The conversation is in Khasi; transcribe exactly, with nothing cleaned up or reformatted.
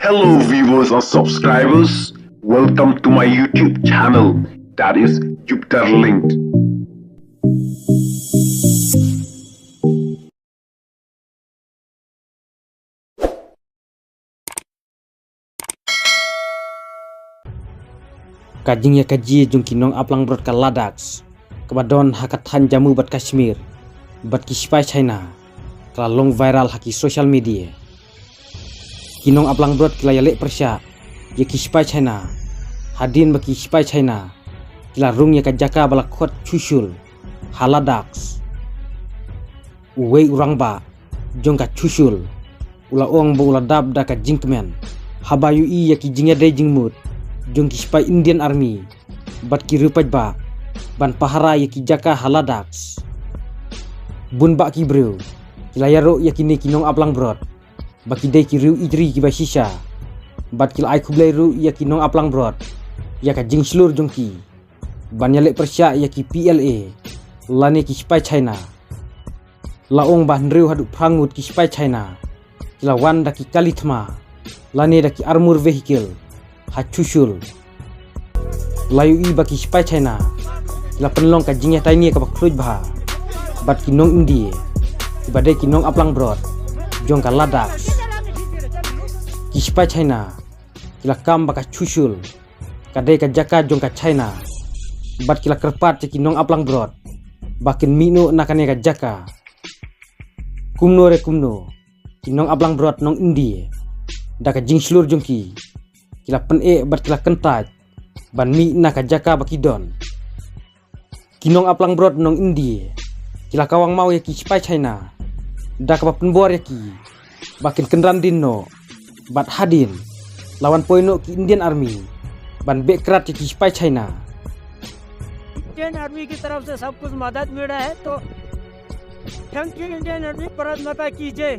Hello viewers and subscribers, welcome to my YouTube channel, that is Jupiter Linked. Ka jingïakajia jong ki nong-ap langbrot ka Ladakh, kaba don ha ka thaiñ Jammu bad Kashmir bad ki shipai China, ka la long viral ha ki social media. Ki nong-ap langbrot ki la ïaleh pyrshah ïa ki shipai China, hadien ba ki shipai China ki la rung ïa ka jaka ba la khot Chushul ha Ladakh. Uwei u rangbah jong ka Chushul u la ong ba u la dap da ka jingkmen haba ïohi ïa ki jingïadei jingmut jong ki shipai Indian Army bad ki riew paidbah ban pahara ïa ki jaka ha Ladakh. Bun bah ki briew ki la ïaroh ïa kine ki nong-ap langbrot ba ki dei ki riew ïeid ri kiba shisha bad ki la ai khublei ruh ïa ki nong-ap langbrot ïa ka jingshlur jong ki ban ïaleh pyrshah ïa ki P L A lane ki shipai China. La ong ba hynriew haduh phra ngut ki shipai China ki la wan da ki kali thma lane da ki armor vehicle ha Chushul. La ïohi ba ki shipai China ki la pynlong ka jingïatai nia kaba khluid bha bad ki nong India kiba dei ki nong-ap langbrot jong ka Ladakh. Ki shipai China ki la kam ba ka Chushul ka dei ka jaka jong ka China bad ki la kyrpad ïa ki nong-ap langbrot ba kin mih noh na kane ka jaka. Kumno re kumno, ki nong-ap langbrot nong India da ka jingshlur jong ki ki la pyneh bad ki la kyntait ban mih na ka jaka ba ki don. Ki nong-ap langbrot nong India ki la kawang maw ïa ki shipai China da kaba pynbor ïa ki ba kin kynran dien noh bad hadien la wan poi noh ki Indian Army ban beh krad ïa ki shipai China. इंडियन आर्मी की तरफ से सब कुछ मदद मिल रहा है, तो थैंक यू इंडियन आर्मी, भारत माता की जय।